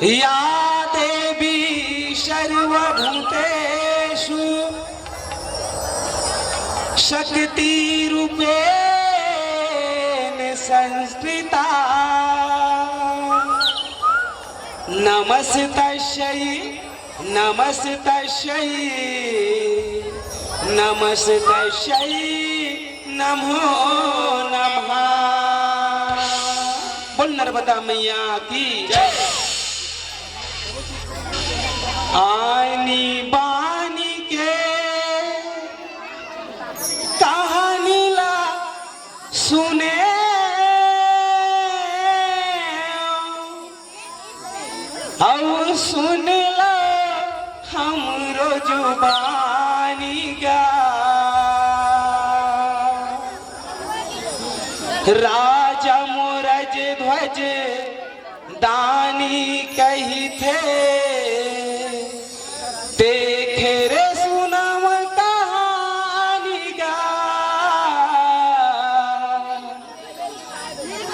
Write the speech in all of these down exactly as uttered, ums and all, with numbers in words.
या देवी सर्वभूतेषु शक्तिरूपेण संस्थिता। नमस्तस्यै, नमस्तस्यै, नमस्तस्यै नमो नमः। बोल नर्मदा मैया की जय। आनी बानी के कहानी ला सुने, अउ सुन लो हमरो जुबानी गा। राजा मोरज ध्वज दानी कहिथे, देखे रे सुनम कहानी गा।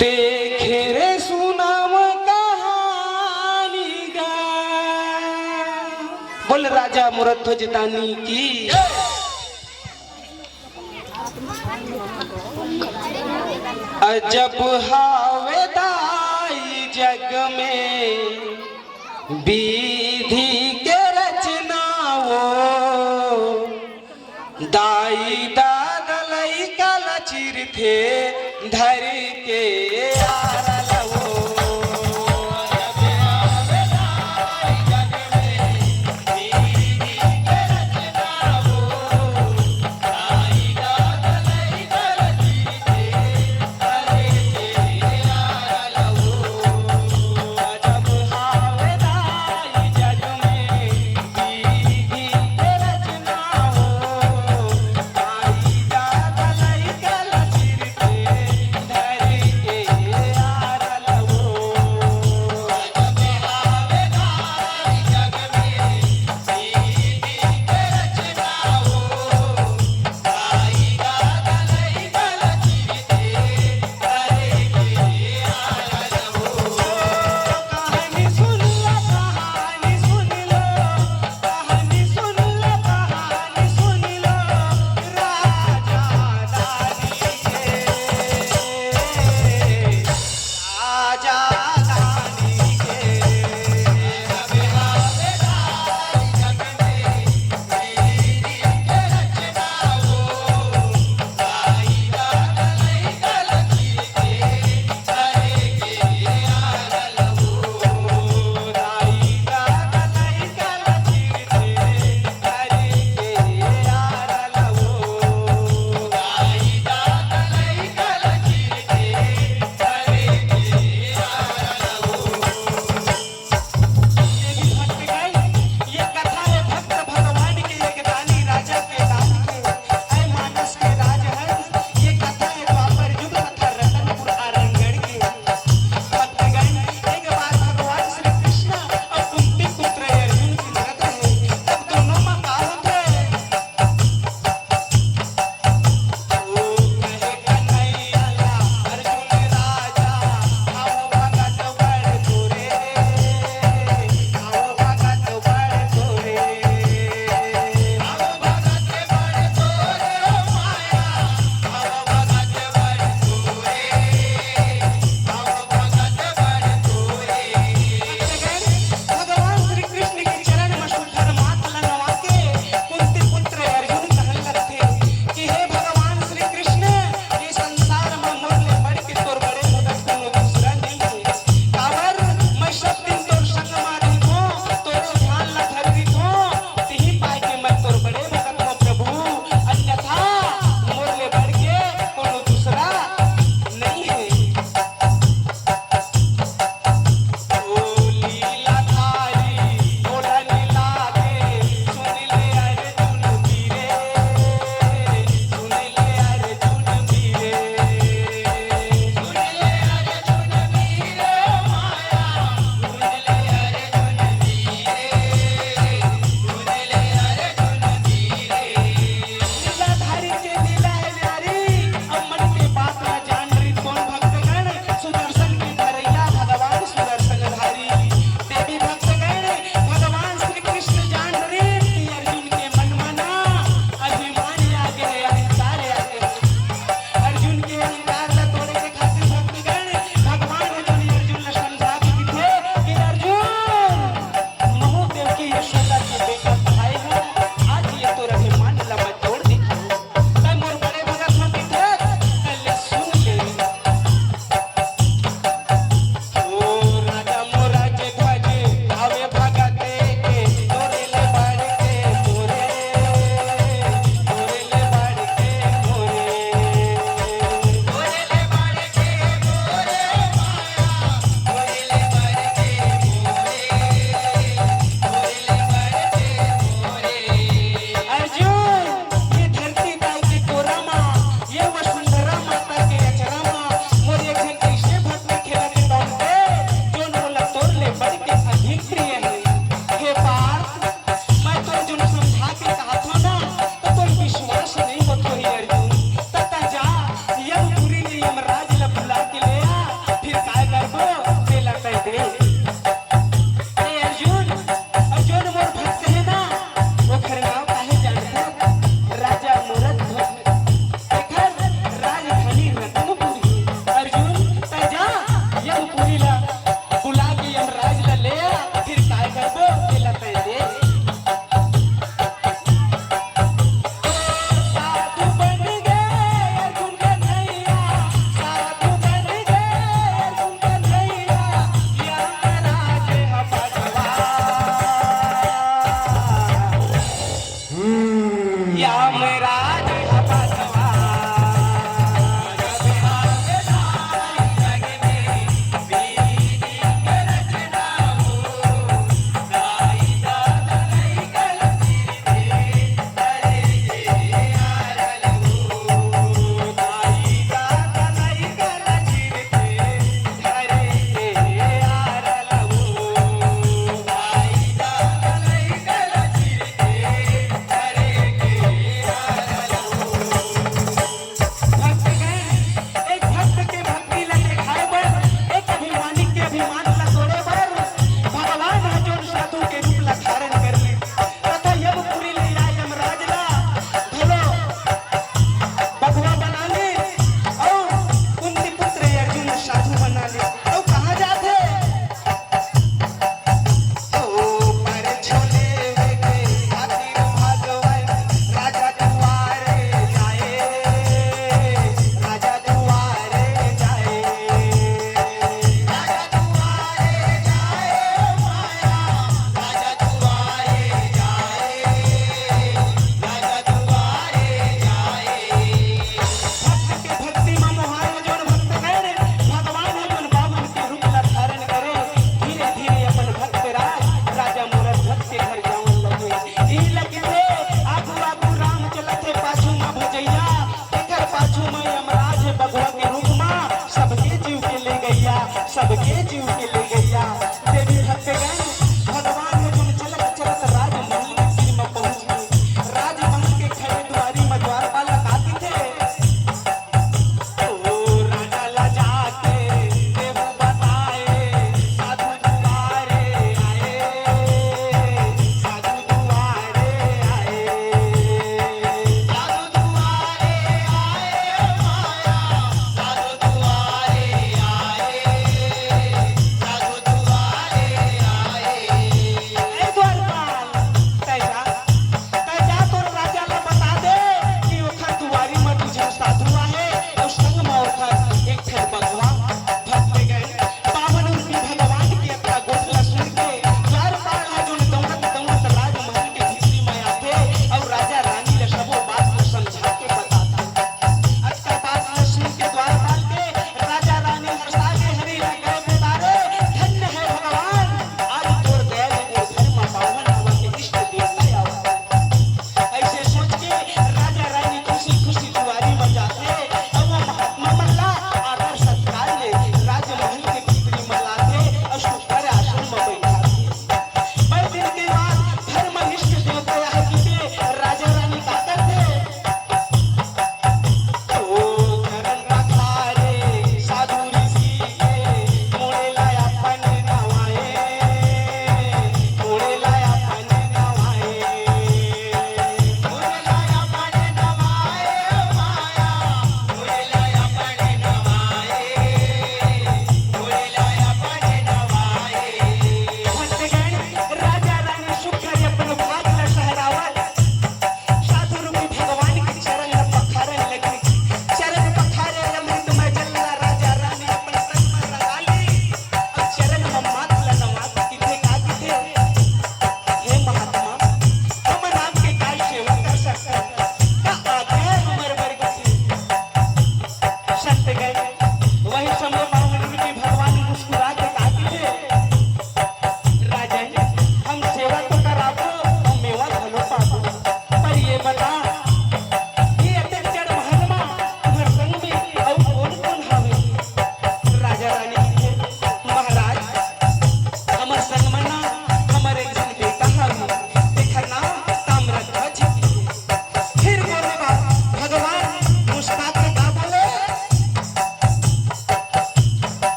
देखे रे सुनम कहानी गा। बोल राजा मोरज ध्वज दानी की। अजब हावे दाई जग में विधि के रचना वो। दाई दादा लइका ल चिरथे धर के आरा ल वो।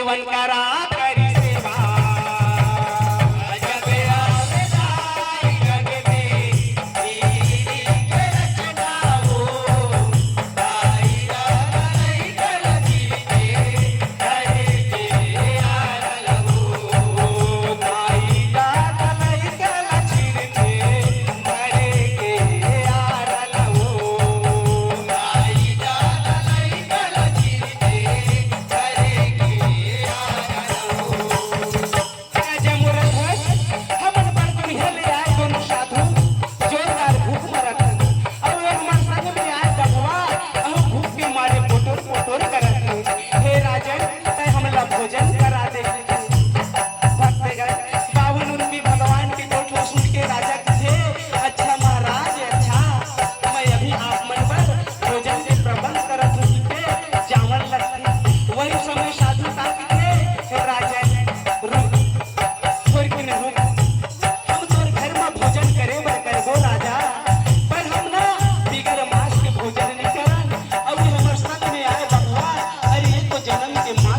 करा करी सेवा। जब आवे दाई जग में, दीदी के रचना हो, दाई दादा लइका लगी के, करे के आरल हो, दाई दादा लइका लगी के, करे के आरल हो, दाई दादा लइका लगी के, करे के आरल हो। राजा मोर ध्वज, हमन बर दुनिया ले आए दोनों साधु, जोरदार भूख मरत हन। अउ हमर संग में आए बघवा, अउ भूख के मारे पोटोर पोटोर करत हन। हे राजन, तैं हमला भोजन करा दे। भक्तगण, बावन रूपी भगवान के गोठ ला सुन के राजा कथे, "अच्छा महाराज, अच्छा, मैं अभी आप मन बर भोजन के प्रबंध करत हूँ," कहिके जावन लगथे। वही समय साधु का कथे, "हे राजन, रुक, थोरकिन रुक, हम तोर घर म भोजन करे बर करबो राजा, पर हम ना बिगर मांस के भोजन नइ करन। अउ ये हमर संग में आए बघवा, अरे ये तो जनम के मांस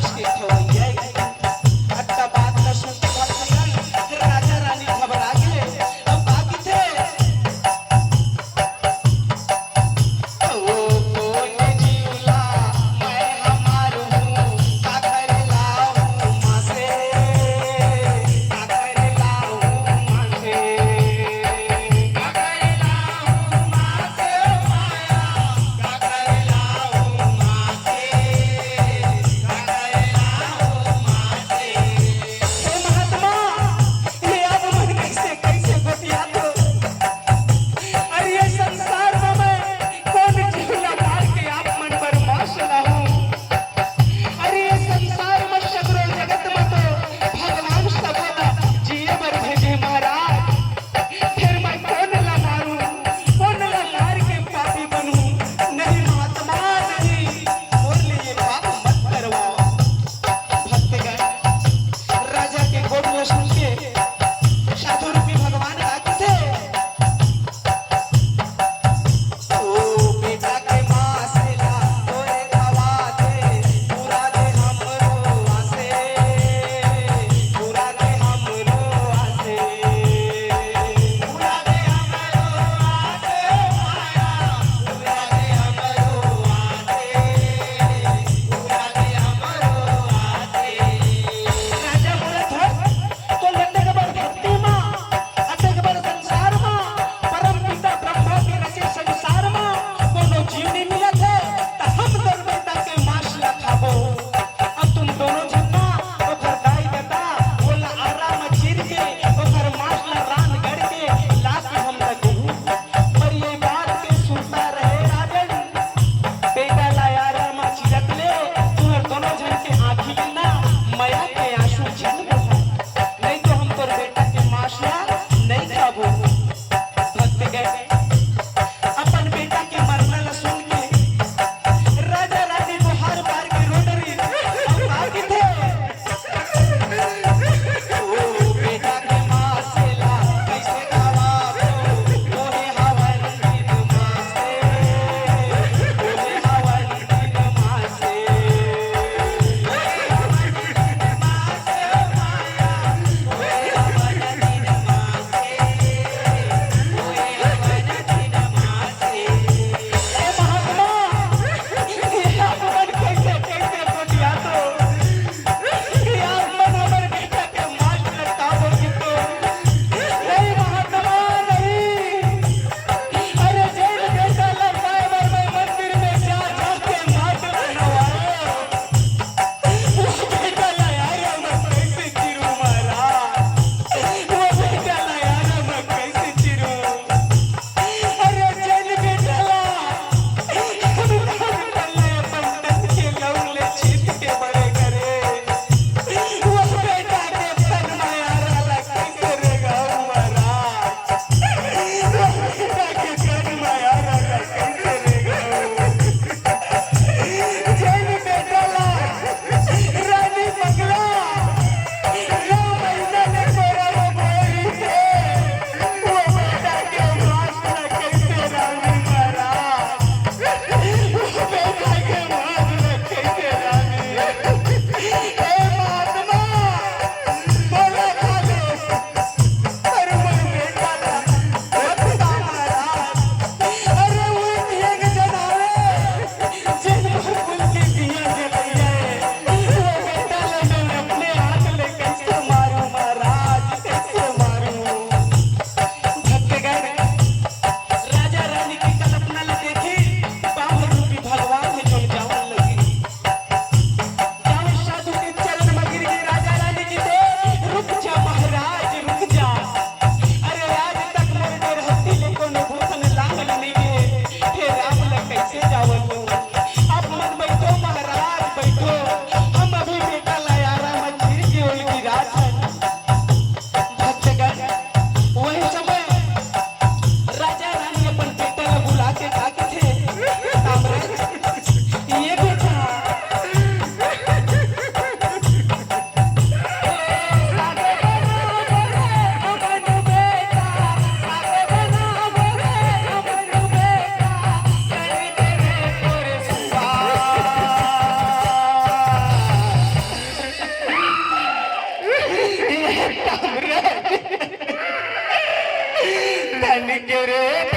के रे